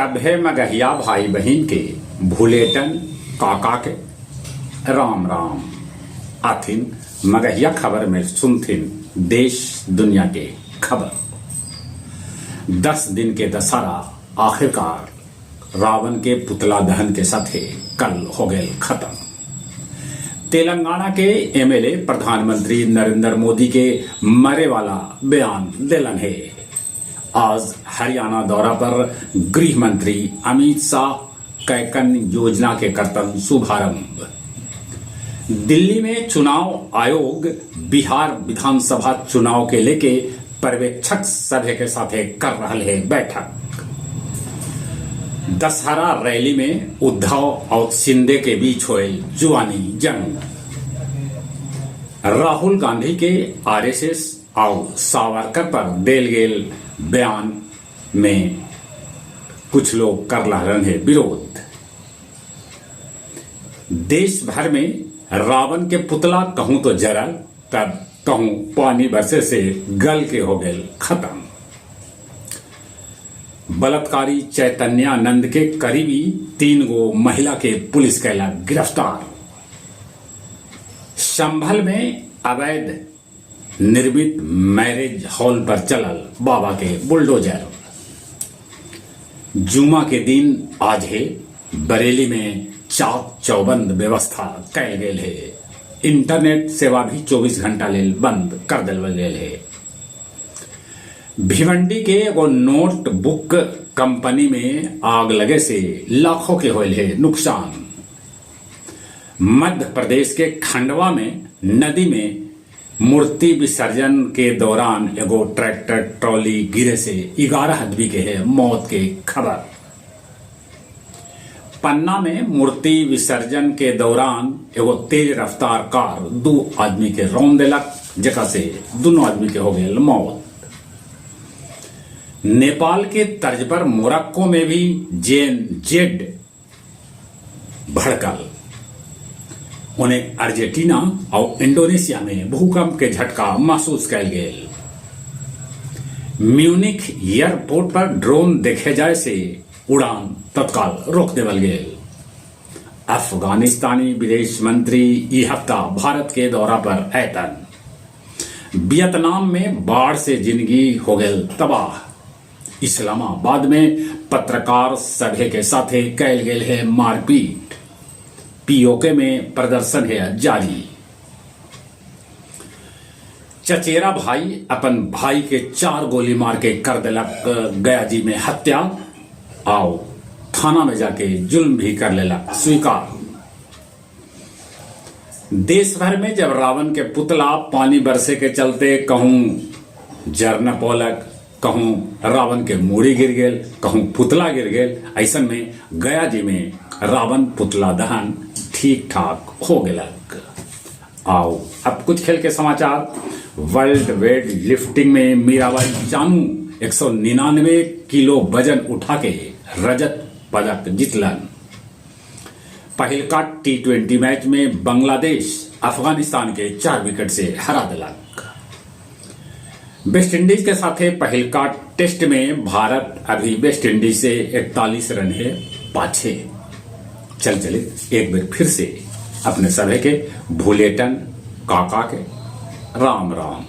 सभे मगहिया भाई बहिन के भुलेटन काका के राम राम। आथिन मगहिया खबर में सुनथिन देश दुनिया के खबर। 10 दिन के दशहरा आखिरकार रावण के पुतला दहन के साथे कल हो गए खत्म। तेलंगाना के एमएलए प्रधानमंत्री नरेंद्र मोदी के मरे वाला बयान देलन हे। आज हरियाणा दौरा पर गृह मंत्री अमित शाह कैकन योजना के करतन शुभारंभ। दिल्ली में चुनाव आयोग बिहार विधानसभा चुनाव के लेके पर्यवेक्षक सभा के साथे कर रहल है बैठक। दशहरा रैली में उद्धव और शिंदे के बीच होए जुआनी जंग। राहुल गांधी के आरएसएस और सावरकर पर देल गेल बयान में कुछ लोग कर रहलन है विरोध। देश भर में रावण के पुतला कहूं तो जरल, तब कहूं पानी बरसे से गल के हो गए खत्म। बलात्कारी चैतन्यानंद के करीबी 3 गो महिला के पुलिस कैला गिरफ्तार। संभल में अवैध निर्मित मैरिज हॉल पर चलल बाबा के बुलडोजर। जुमा के दिन आज है बरेली में चाक चौबंद व्यवस्था कैल गेल है। इंटरनेट सेवा भी 24 घंटा लेल बंद कर देल गेल है। भिवंडी के एगो नोटबुक कंपनी में आग लगे से लाखों के होल है नुकसान। मध्य प्रदेश के खंडवा में नदी में मूर्ति विसर्जन के दौरान एगो ट्रैक्टर ट्रॉली गिरे से 11 आदमी के है मौत के खबर। पन्ना में मूर्ति विसर्जन के दौरान एगो तेज रफ्तार कार 2 आदमी के रौंद देलक, जेकरा से दोनों आदमी के हो गए मौत। नेपाल के तर्ज पर मोरक्को में भी जेन जेड भड़कल। उन्हें अर्जेंटीना और इंडोनेशिया में भूकंप के झटका महसूस कैल गेल। म्यूनिख एयरपोर्ट पर ड्रोन देखे जाए से उड़ान तत्काल रोक देवल गेल। अफगानिस्तानी विदेश मंत्री ई हफ्ता भारत के दौरा पर ऐतन। वियतनाम में बाढ़ से जिंदगी हो गए तबाह। इस्लामाबाद में पत्रकार सभे के साथे कैल गेल है मारपीट। पीओके में प्रदर्शन है जारी। चचेरा भाई अपन भाई के 4 गोली मार के कर देलक गया जी में हत्या। आओ थाना में जाके जुल्म भी कर लेलक स्वीकार। देश भर में जब रावण के पुतला पानी बरसे के चलते कहूं जर न पौलक, कहूं रावण के मूड़ी गिर गेल, कहूं पुतला गिर गेल, ऐसन में गया जी में रावण पुतला दहन ठीक ठाक हो गेलक। आओ अब कुछ खेल के समाचार। वर्ल्ड वेट लिफ्टिंग में मीराबाई चानू 199 किलो वजन उठा के रजत पदक जीतलन। पहिलका T20 match में बांग्लादेश अफगानिस्तान के 4 विकेट से हरा दिलक। वेस्ट इंडीज के साथे पहिलका टेस्ट में भारत अभी वेस्ट इंडीज से 41 रन है पाछे। चल चले एक बार फिर से अपने सभे के भुलेटन काका के राम राम।